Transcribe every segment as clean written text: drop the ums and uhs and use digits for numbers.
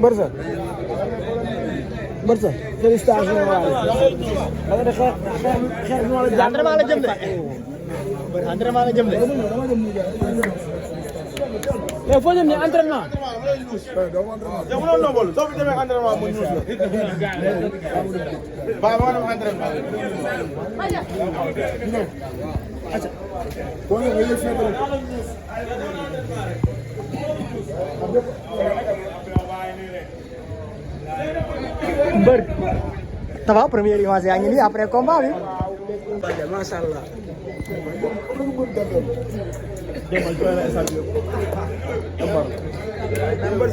Barça Barça félicitations waay da nga def xeex bi ma la jàng entraînement la jëm de entraînement la jëm de mais foo jëm ni entraînement yow mënoon na boole soo fi demee entraînement mu ñuus la ba ma dem entraînement acca ko nga yëg fétal mbër Tapha première image yaa ngi nii après combat bi macha Allah demal joy la esal bi mbër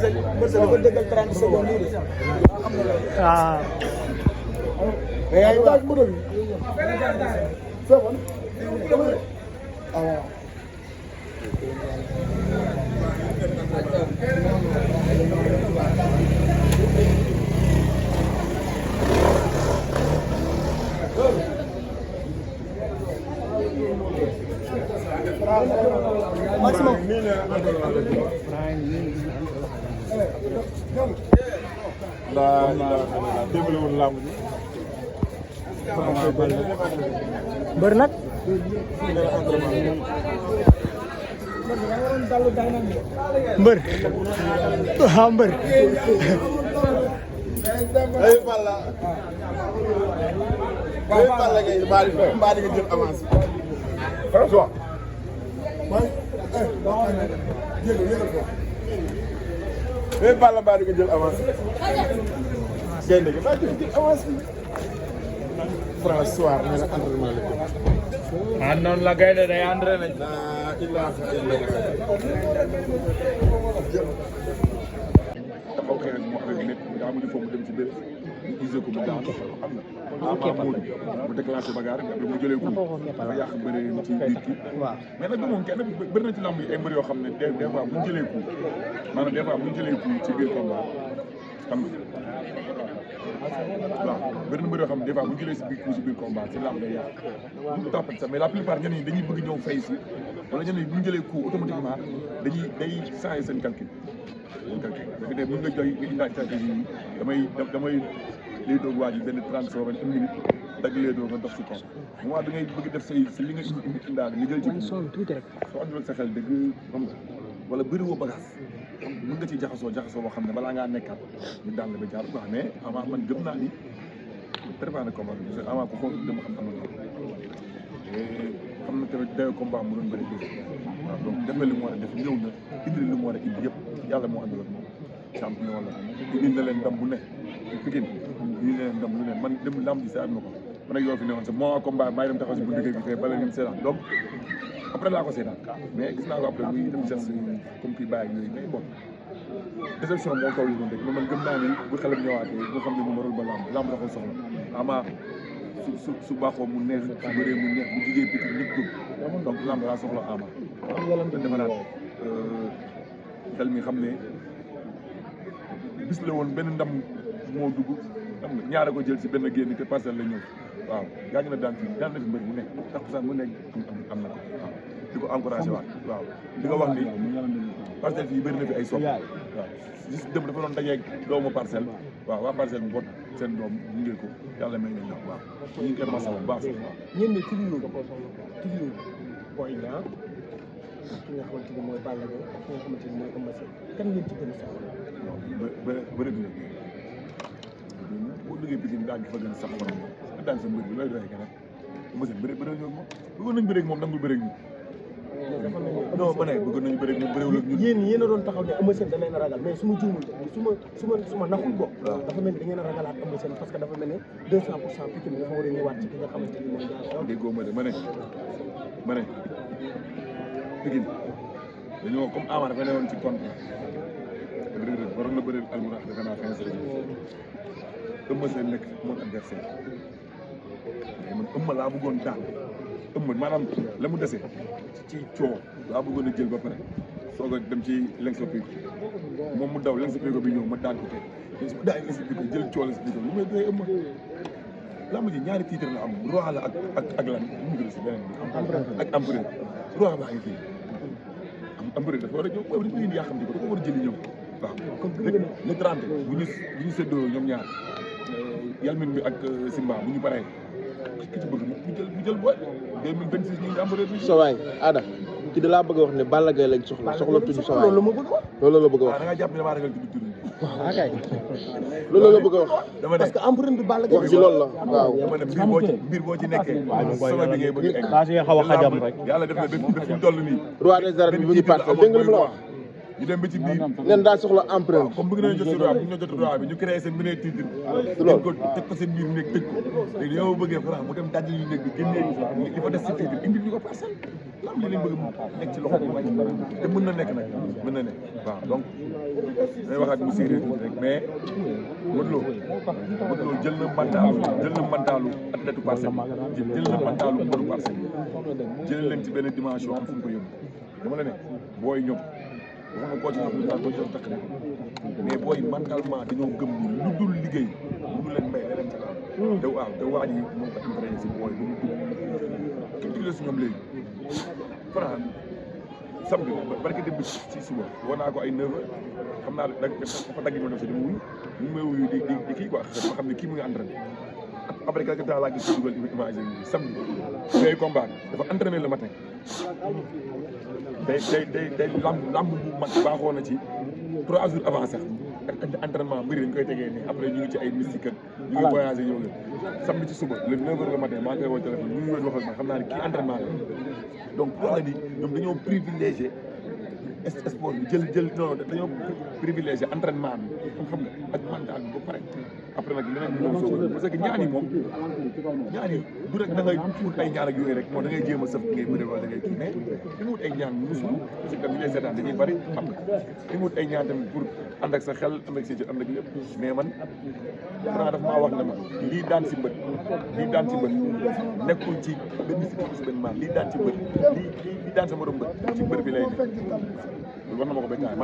sa dafa dëggal 30 secondes nii ah mais yaay wax mbër seconde maximum mbër nag mbër ah mbër ay Balla kay mbaali nga jël avance François ay Balla mbaali nga jël avance gaynde gi mbaali nga jël avance François nee na entraînement la ah noonu la gaynde day entraîné. la ilaha illallah dafa xëy rek mu xëy lépp daa mu di foofu dem ci béréb ñu gisee ko mu daan xam na ama Modou mu déclenché bagarre nga mu jëlee ko dafa yàq bëri ci biir kii mais nag moom kenn bëri na ci lamb yi ay mbër yoo xam ne des fois bu ñu jëlee ko maanaam des fois bu ñu jëlee ko ci biir combat xam nga waaw bëri na mbër yoo xam ne des fois bu ñu jëlee si biir combat ci lamb day yàq bu tàppat sax mais la plupart ñenn ñi dañuy bëgg ñëw fay si wala ñenn ñi bu ñu jëlee coup automatiquement day changer seen calcul dafa dee mën nga joy nga indaat stratégie yi damay lay doog waa ji benn 30 secondes une minute dagg lay doog nga dox ci kaw moment da ngay bëgg def say si li nga indaal nga jël ci tuuti rek soo andul sa xel dëgg xam nga wala bëriwoo bagage mën nga ci jaxasoo boo xam ne balaa ngaa nekkaat ñu daan la ba jaar baax mais avant man gëm naa ni préparé na combat bi avant ko xool dama xam na xam na tamit dayo combat mu doon bëri waaw donc def na li mu war a def ñëw na indi li mu war a indi yëpp yàlla moo àndal ak moom champion la indi na leen ndam bu ne Pikine indi na leen ndam lu ne man dem lamb ji seetaan na ko man ak yow fi ne woon sax moo combat maa ngi dem taxaw si buntu kër gi fee bala ngeen seetaan donc après laa ko seetaan mais gis naa ko après muy dem geste comme kii bàyyi yooyu mais bon déception moo kaw noonu rek mais man gëm naa ne bu xelam ñëwaatee nga xam ne mu warul ba lamb dafa soxla ama su baaxoo mu neex su bëree mu neex bu jugee Pikine ñëpp dugg donc lamb daa soxla ama waaw te defaraat xel mi xam ne bis la woon benn ndam moo dugg xam nga ñaara ko jël si benn génn te parcelle la ñëw waaw yaa ngi na daan na fi mbër bu nekk takusaan bu nekk am na ko waaw di ko encouragé waat waaw di nga wax ni parcelle fii bëri na fi ay sopp waaw gis dem dafa doon dajeeg doomu parcelle waaw waa parcelle bu bot seen doom gunge ko yàlla may nañ la waaw ñu ngi koy masa bu baax sax waaw ñeen ne toujours booy naa ki nga xamante ni mooy Balla Gaye ak ki nga xamante ni mooy Eumeu Sène kan ngeen ci gën a soxla bëri dina boo duggee Pikine daan fa gën a sax xorom nga daan sa mbër bi looy doyee keneen Eumeu Sène bëri ñoo moom bëggoon nañu bëri ak moom nangul bëri ak ñun non ma ne bëggoon nañu bëri ak ñun bëriwul ak ñun yéen a doon taxaw ne Eumeu Sène da leen a ragal mais su ma juumul su ma naxul bopp dafa mel ni da ngeen a ragalaat Eumeu Sène parce que dafa mel ne 200% Pikine bi dafa war a ñëwaat ci ki nga xamante ni mooy Ndiaye déggoo ma de ma ne Pikine dañoo comme Ama dafa ne woon ci contrat Reug Reug waroon na bëri Albourakh defe naa fin saison Eumeu Sène nekk mon adversaire mais man Eumeu laa bëggoon daan Eumeu maanaam la mu dese ci coow laa bëggoon a jël ba pare soog a dem ci L'Explico moom mu daw L'Explico bi ñëw ma daan ko tey mais su ma daan L'Explico jël coow L'Explico lu may doy Eumeu lamb ji ñaari titre la am roi la ak lan lu mu gën si beneen bi ak empereur roi baa ngi fii am bëri dafa war a ñëw boobu dañ ko indi yàqam di ko dafa war a jëli ñëw waaw le 30 bu ñu séddoo ñoom ñaar Yalmin bi ak Simba bu ñu paree ki ci bëgg ñu jël booy 2026 ñu ngi am bëri Sowaay Ada ki da laa bëgg a wax ne Balla Gaye lañ soxla tuñu Sowaay loolu ma bëgg wax loolu la bëgg a wax da nga jàpp ne damaa ragal tudd tur kay loolu la bëgg a wax dama parce que empreinte bi Balla Gaye wax ji loolu la waaw dama ne mbir boo ci nekkee sama bi ngay bëgg egg xaw a xajam rek yàlla def na ba fi mu toll nii roi des arènes bi mu ngi parcelle dégg nga lu ma la wax ñu dem ba ci biir nen daa soxla empreinte comme bëgg nañu jot si roi bu ñu jot roi bi ñu créé seen beneen titre loolu ko teg ko seen biir néeg tëj ko léegi dañoo bëggee Franc mu dem dajji ñu néeg bi génnee li fa des si titre indi ñu ko parcelle lam li lañ bëgg mu nekk ci loxo bi te mën na nekk nag mën na nekk waaw donc dañuy waxaat mu séeréer rek mais Modou Lo jël na mentalu athlète parcelle jël na mentalu mbëru parcelle jël leen ci benn dimension am fu mu ko yóbbu dama la ne booy ñoom waxuma koo ci ñoom ñu naan ko jël takk mais booy mentalement dañoo gëm ni lu dul liggéey mënu leen may leneen ca kaw te waaw te waa ji moom ko imprégné si booy bu mu dugg ki digle si ñoom léegi Franc samedi barke dem ci suba war naa ko ay 9h xam naa dafa dagg ñu def si dama wuyu ñu may wuyu di kii quoi dama xam ne kii mu ngi entraîné après quelque temps laa gis si dugal image yi samedi ngay combat dafa entraîné le matin day lamb bu mag baaxoo na ci 3 jours avant sax entraînement mbir dañ koy tegee nii après ñu ngi ci ay mystique ñu ngi voyagé ñëw la samedi ci suba le 9h le matin maa ngi koy woo téléphone ñu ngi woon wax ak man xam naa ne kii entraînement la donc pour la ni ñoom dañoo privilégié sport bi jël non dañoo privilégié entraînement bi xam nga ak mental bi ba pare après nag leneen ñoom soo parce que ñaan yi moom ñaan yi du rek da ngay wut ay ñaan ak yooyu rek moom da ngay jéem a sëf ngay bëri wala da ngay kii mais di nga wut ay ñaan musul parce que ñu lay seetaan dañuy bëri xam nga di nga wut ay ñaan tamit pour ànd ak sa xel ànd ak sa jëf ànd ak lépp mais man Franc daf maa wax ne ma lii daan si mbët nekkul ci benn si benn maan lii daan ci mbët lii daan sa morom mbët ci mbër bi lay nekk war na ma ko béykat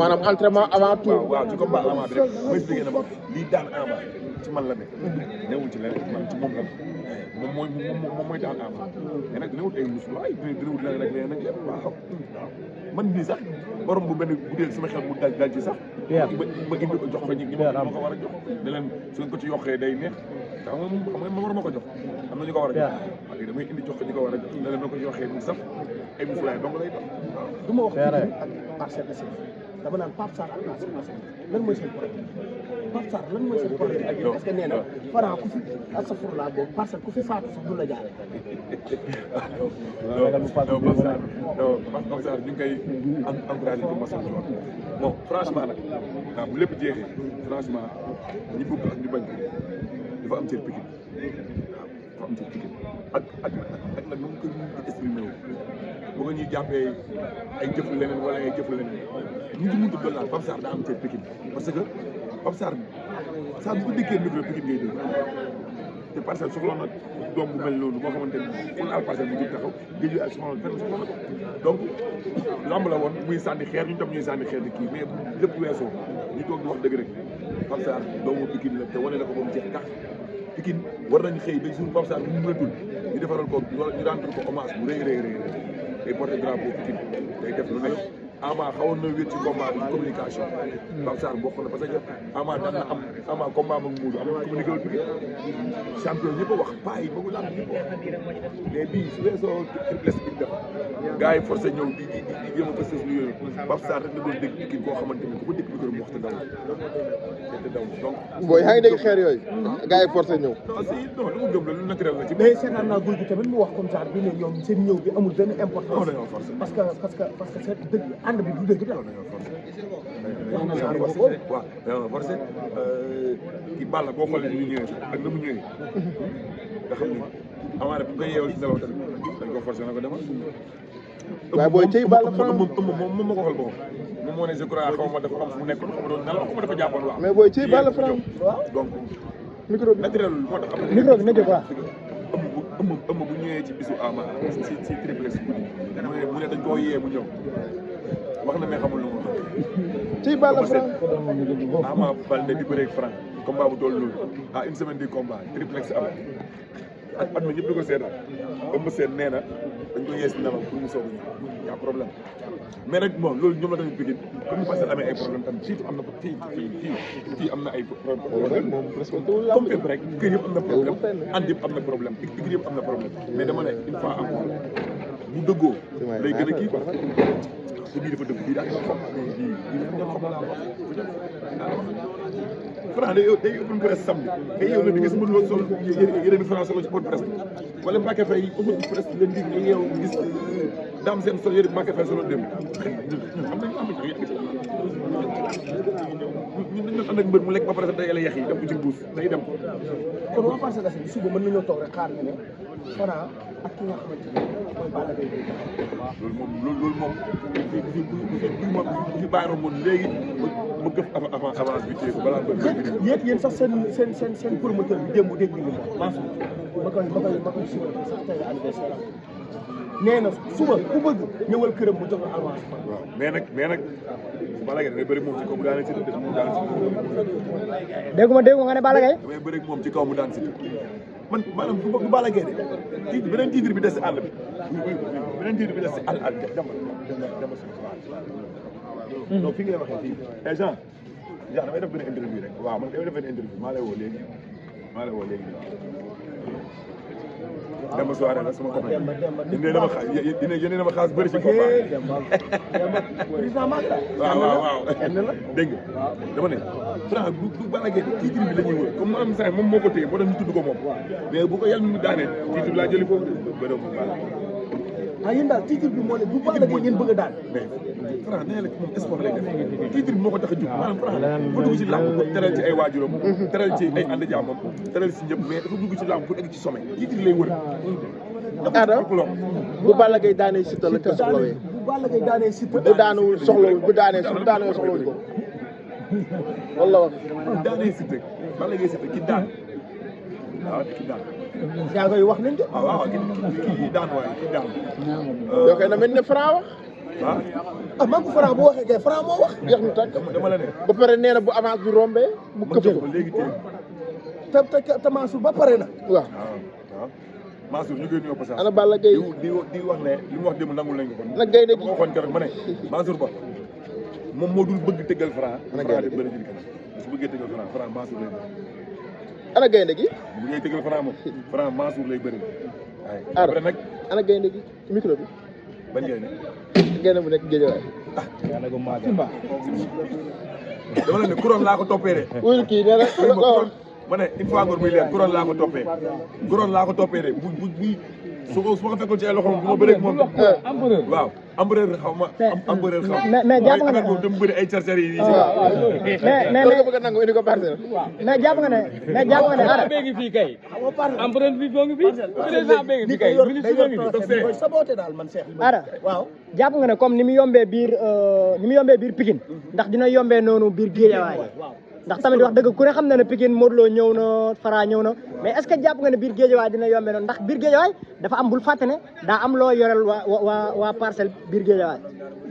maanaam entraînement avant tout waaw ci combat avant bi rek ma expliqué na ma lii daan ama ci man la ne newul ci leneen man ci moom la moom mooy daan ama mais nag dina wut ay musulaay dina wut leneen rek leneen nag yëpp waaw man nii sax borom bu benn guddeel sama xel mu dal ci sax ma indi ko jox ko ñi ma ko war a jox ne leen su ko ci yokkee day neex xam nga ma war ma ko jox am na ñu ko war a jox waaw léegi damay indi jox ko ñi ko war a jox ne leen ma ko yokkee mu sax ay musulaay dong lay dox du ma wax ak Parcelles Assainies dama naan Pape Sarr ak Parcelles Assainies lan mooy seen problème Pape Sarr lan mooy seen problème ak yéen parce que nee na Franc ku fi ak sa fur laa boobu Parcelles ku fi faatu sax du la jaare Pape Sarr ñu ngi koy encouragé bu masan ci wax bon franchement nag waaw bu lépp jeexee franchement ñi bëgg ak ñu bañ dafa am cër Pikine waaw dafa am cër Pikine ak nag nu mu ko di exprimé wu bu ko ñuy jàppee ay jëf leneen wala ay jëf leneen ñu ngi mënut a doon daal Pape Sarr daa am cër Pikine parce que Pape Sarr saa bu ko déggee micro Pikine ngay dégg te Parcelles soxla na doom bu mel noonu boo xamante ni fu laal Parcelles mu jóg taxaw géej gi ay soxla na fenn soxla na ko donc lamb la woon muy sànni xeer ñu tam ñuy sànni xeer di kii mais lépp weesoo ñu toog di wax dëgg rek Pape Sarr doomu Pikine la te wane na ko ba mu jeex tax Pikine war nañu xëy ba suñu Pape Sarr bu mu mënatul ñu defaral ko ñu rendre ko hommage bu rëy day porté drapeau Pikine day def lu nekk Ama xawoon na wéet ci combat bi communication Pape Sarr bokk na parce que Ama daan na am Ama combat ak Modou am na communiqué wul Pikine champion ñëpp a wax paa yi bëggu lamb ñëpp a wax mais bii su weesoo triplesse bi def gars yi forcé ñëw di jéem a fës lu yooyu Pape Sarr rek na doon dégg Pikine koo xamante ni ku ko dégg micro mu wax te daw donc booy yaa ngi dégg xeer yooyu gars yi forcé ñëw non si non lu mu gëm la lu naturel la ci mais seetaan naa guy gi tamit mu wax comme ça bi ne ñoom seen ñëw bi amul benn importance parce que c'est dëgg ànd bi du dëgg daal waaw forcé ki Balla boo xoolee ni ñu ñëwee ak na mu ñëwee nga xam ni amaana bu nga yeewal ci nelaw tamit dañ ko forcé na ko demal waaye booy cëy Balla Franc moom ma ko xool boppam moom moo ne je crois xaw ma dafa am fu mu nekkoon xaw ma doon nelaw xaw ma dafa jàppoon waaw mais booy cëy Balla Franc donc micro bi naturel moo tax micro bi nekk quoi ëmb bu ñëwee ci bisu Ama ci triplex bi mu ne dañ koo yee mu ñëw wax na mais xamul lu mu wax cëy Balla Franc Ama Baldé di bëreeg Franc combat bu toll loolu à une semaine du combat triplex am at ma ñëpp di ko seetaan Eumeu Sène nee na dañ ko yees nelaw pour mu soog a ñëw y a problème mais nag bon loolu ñoom la tamit Pikine comme parce que amee ay problème tamit fii am na fii am na ay problème comme fépp rek kër yëpp am na problème ànd yëpp am na problème Pikine yëpp am na problème mais dama ne une fois encore bu dëggoo lay gën a kii quoi te bii dafa dëgg bii daal xob Franc day open presse samedi day yow la di gis mën loo sol yére bi Franc solo ci open presse wala Mbacké Faye open presse leen di nga yow gis daam seen sol yére bi Mbacké Faye solo dem am nañu ñun ànd ak mbër mu lekk ba pare day yàlla yeex yi dem ko ci mbuus day dem kon waa Parcelles Assainies suba mën nañoo toog rek xaar nga ne Franc ak ki nga xamante ne mooy Balla Gaye loolu moom bu fi bàyyi moom léegi ma gëf avance bi téye ko balaa mbër yéen sax seen promoteur bi démb dégg nga ko ma koy suba sax tey anniversaire am nee na suba ku bëgg ñëwal këram mu jox la avance. waaw mais nag Balla Gaye damay bëri moom ci kaw mu daan si mu daan si. déggu nga ne Balla Gaye. damay bëri moom ci kaw mu daan si man maanaam du Balla Gaye de beneen titre bi des si àll bi beneen titre bi des si àll dama suñu donc fi ngay waxee fii Jean damay def benn interview rek waaw man damay def benn interview maa lay woo léegi Demba soirée la sama copain yéen na ma xaas bëri ci combat waaw dégg nga dama ne Franc du Balla Gaye titre bi la ñuy wër comme am sa moom moo ko téye moo tax ñu tudd ko moom mais bu ko yàlla mu daanee titre bi laa jëli foofu bëri bu Balla yéen daal titre bi moo ne bu Balla Gaye ngeen bëgg a daal mais Franc nee na moom sport lay def titre bi moo ko tax a jóg maanaam Franc bu dugg ci làmb pour teral ci ay waajuram teral ci ay ànd jaamam teral si ñëpp mais dafa dugg ci làmb pour egg ci sommet titre lay wër Ada bu Balla Gaye daanee Siteu la ko soxlawee bu Balla Gaye daanee Siteu bu daanewul soxlawul bu daanee soxlawul ko wala wax bu daanee Siteu Balla Gaye Siteu ki daan waaw ki daan yaa koy wax nañ de waaw kii daan waaye kii daan yoo koy na mel ne Franc wax man ko Franc bu waxee kay Franc moo wax jeex na tàkk dama la ne ba pare nee na bu avance bi rombee bu këppee ko léegi te Mansour ba pare na waaw Mansour ñu koy nuyoo passage ana Balla Gaye di wax ne li mu wax démb nangul nañ ko kon nag gaynde gi ma waxoon keroog ma ne Mansour Ba moom moo dul bëgg tëggal Franc Franc di bëri jël kanam su bëggee tëggal Franc Mansour lay bëri ana gaynde gi bu ngay tëggal Franc moom Franc Mansour lay bëri waaye Ada nag ana gaynde gi micro bi bañ ngay ne gaynde bu nekk Géejawaay dama la ne couronne laa ko toppee de wul kii nee na ma ne une fois ngor muy leer couronne laa ko toppee de bu su ma ko fekkoon ci ay loxoom bu ma bëree moom waaw empereur xaw ma empereur xaw mais jàpp nga ne moom dama bëri ay car yi mais ko bëgg a nangu indi ko parcelle mais jàpp nga ne Ada bee ngi fii kay empereur bi boo ngi fii président bee ngi fii kay ministre bee ngi fii koy saboté daal man Cheikh Ada waaw jàpp nga ne comme ni mu yombee biir Pikine ndax dina yombee noonu biir Guédiawaye ndax tamit wax dëgg ku ne xam na ne Pikine Modou Lo ñëw na Franc ñëw na mais est-ce que jàpp nga ne biir Guédiawaye dina yombee noonu ndax biir Guédiawaye dafa am bul fàtte ne daa am loo yorel waa parcelle biir Guédiawaye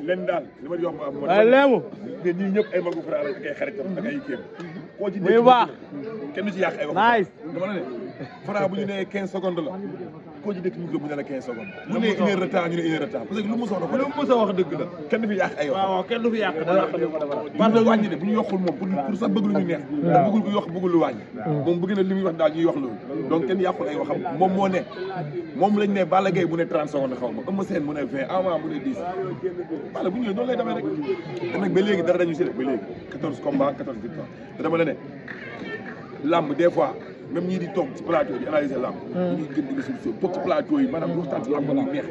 leen daal li ma di wax waaye léemu mais ñii ñëpp ay magu Franc la ak ay xaritam ak ay kéem koo ci muy baax kenn du ci yàq ay wax nice dama la ne Franc bu ñu nee 15 secondes la koo ci dëkk micro bu ne la 15 secondes bu nee 1 heure de temps ñu ne 1 heure de temps parce que lu mu soxla lu mu wax dëgg la kenn du fi yàq ay wax waaw kenn du fi yàq parce que wàññi de bu ñu yokkul moom pour sax bëgg lu ñu neex ndax bëggul ko yokk bëggul lu wàññi moom bëgg na li muy wax daal ñuy wax loolu donc kenn yàqul ay waxam moom moo ne moom lañ ne Balla Gaye bu ne 30 secondes xaw ma Eumeu Sène mu ne 20 Ama mu ne 10 Balla bu ñëwee noonu lay demee rek te nag ba léegi dara dañu si def ba léegi 14 combats 14 victoires te dama la ne làmb des fois même ñii di toog ci plateau di analyser làmb ñu gën di solution toog ci plateau yi maanaam di waxtaan ci làmb lu neex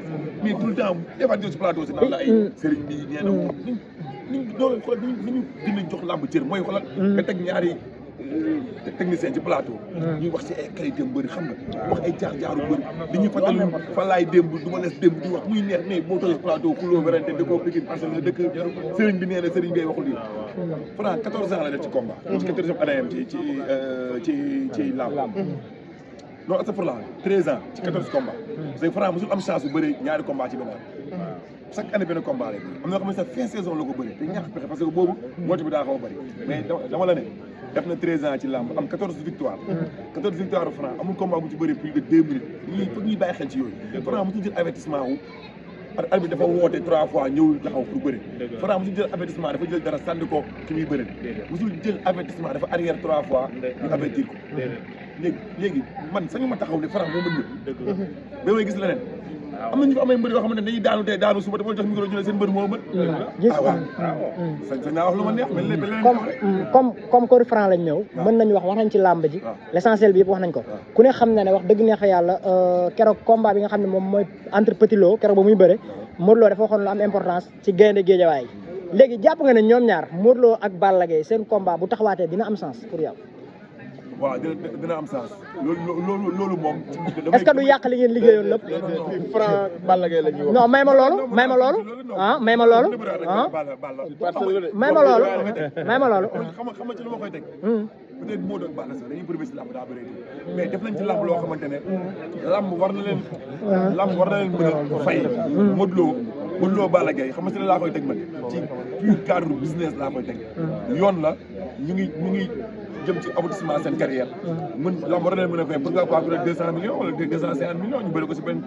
mais tout le temps des fois ci plateau si naan la ay sëriñ bi nee na ni doole xool ni ñu gën a jox làmb cër mooy xoolal nga teg ñaari technicien ci plateau ñuy wax ci ay qualité mbëri xam nga wax ay jaar-jaaru mbëri li ñuy fàttali fa laay démb du ma lees démb di wax muy neex mais boo toogee ci plateau xuloo werante da koo Pikine parce que dëkk sëriñ bi nee na sëriñ bi waxul lii Franc 14 ans la def ci combat ci 14e année ci làmb non astafurlah 13 ans ci 14 combats. parce que Franc mosul am chance bu bëri ñaari combats ci benn at. chaque année benn combat lay bëri am na yoo xam ne sax fin saison la ko bëri te ñàkk pexe parce que boobu moitié bi daa xaw a bëri mais dama la ne def na 13 ans ci làmb am 14 victoires. 14 victoires Franc amul combat bu ci bëri plus de 2 minutes ñii foog ñuy bàyyi xel ci yooyu. Franc mosul jël avertissement wu. arbitre dafa woote 3 fois ñëw taxaw pour bëri. Franc mosul jël avertissement dafa jël dara sànni ko ki muy bëri. mosul jël avertissement dafa arrière 3 fois ñu avertir ko. léegi man sañu ma taxaw ne Franc moo mën ñëpp. ba may gis leneen. am na ñu fa amee mbër yoo xamante ne dañuy daanu tey daanu suba dafa jox micro ñu ne seen mbër moo mën. waaw sañ naa wax lu ma neex mais leneen comme Cory Franc lañ ñëw mën nañu wax nañ ci làmb ji l'essentiel bi yëpp wax nañ ko ku ne xam na ne wax dëgg neex fa yàlla keroog combat bi nga xam ne moom mooy entre Petit Lo keroog ba muy bëre Modou Lo dafa waxoon lu am importance ci gaynde Géejawaay léegi jàpp nga ne ñoom ñaar Modou Lo ak Balla Gaye seen combat bu taxawaatee dina am sens pour yow. waaw dina am sens loolu moom. est-ce que du yàq li ngeen liggéeyoon lépp. Franc Balla Gaye la ñuy wax. non may ma loolu may ma loolu ah may ma loolu ah may ma loolu may ma loolu. xam nga ci lu ma koy teg. peut-être moo doon Balla sax dañuy bëri si làmb daa bëri mais def nañ ci làmb loo xamante ne làmb war na leen mën a fay. Modou Lo Balla Gaye xam nga si la laa koy teg man ci pur cadre business laa koy teg. yoon la ñu ngi jëm ci aboutissement seen carrière. lamb war na leen mën a fay pour nga quoi 200 millions wala 250 millions ñu bëri ko si benn.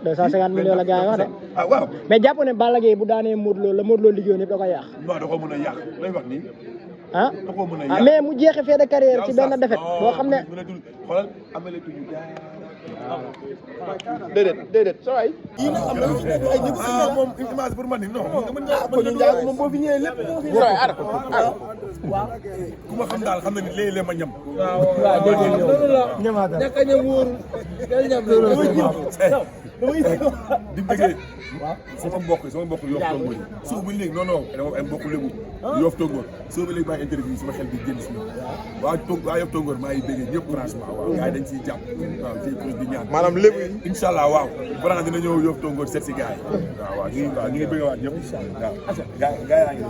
250 millions la gars yi wax de. ah waaw. mais jàpp ne Balla Gaye bu daanee Modou Lo la Modou Lo liggéeyoon yëpp da koy yàq. non da koo mën a yàq lay wax nii. ah da koo mën a yàq mais mu jeexee fee de carrière ci benn défaite boo xam ne. xoolal amale tuñu déedéet saa waay. yii nag am na lu ci nekk ay ñëpp moom image pour man ni non ko ñu njaag moom boo fi ñëwee lépp moo fi saa waay aar waaw ku ma xam daal xam na ni léeg-léeg ma ñam. waaw dégg nga loolu la ñàkk a ñam wóoru del ñam loolu di bëggee sama mbokk Yoff Tongoor yi soo ba léegi non dama ay mbokk lébu Yoff Tongoor soo ba léegi maa ngi interview sama xel bi génn si ñoom waa Yoff Tongoor maa ngi bëggee ñëpp franchement waaw gars yi dañ siy jàpp waaw ci cause di ñaan maanaam lébu yi incha allah waaw Franc dina ñëw Yoff Tongoor seet si gars yi waaw ñu ngi bëggee waat ñëpp waaw gars yaa ngi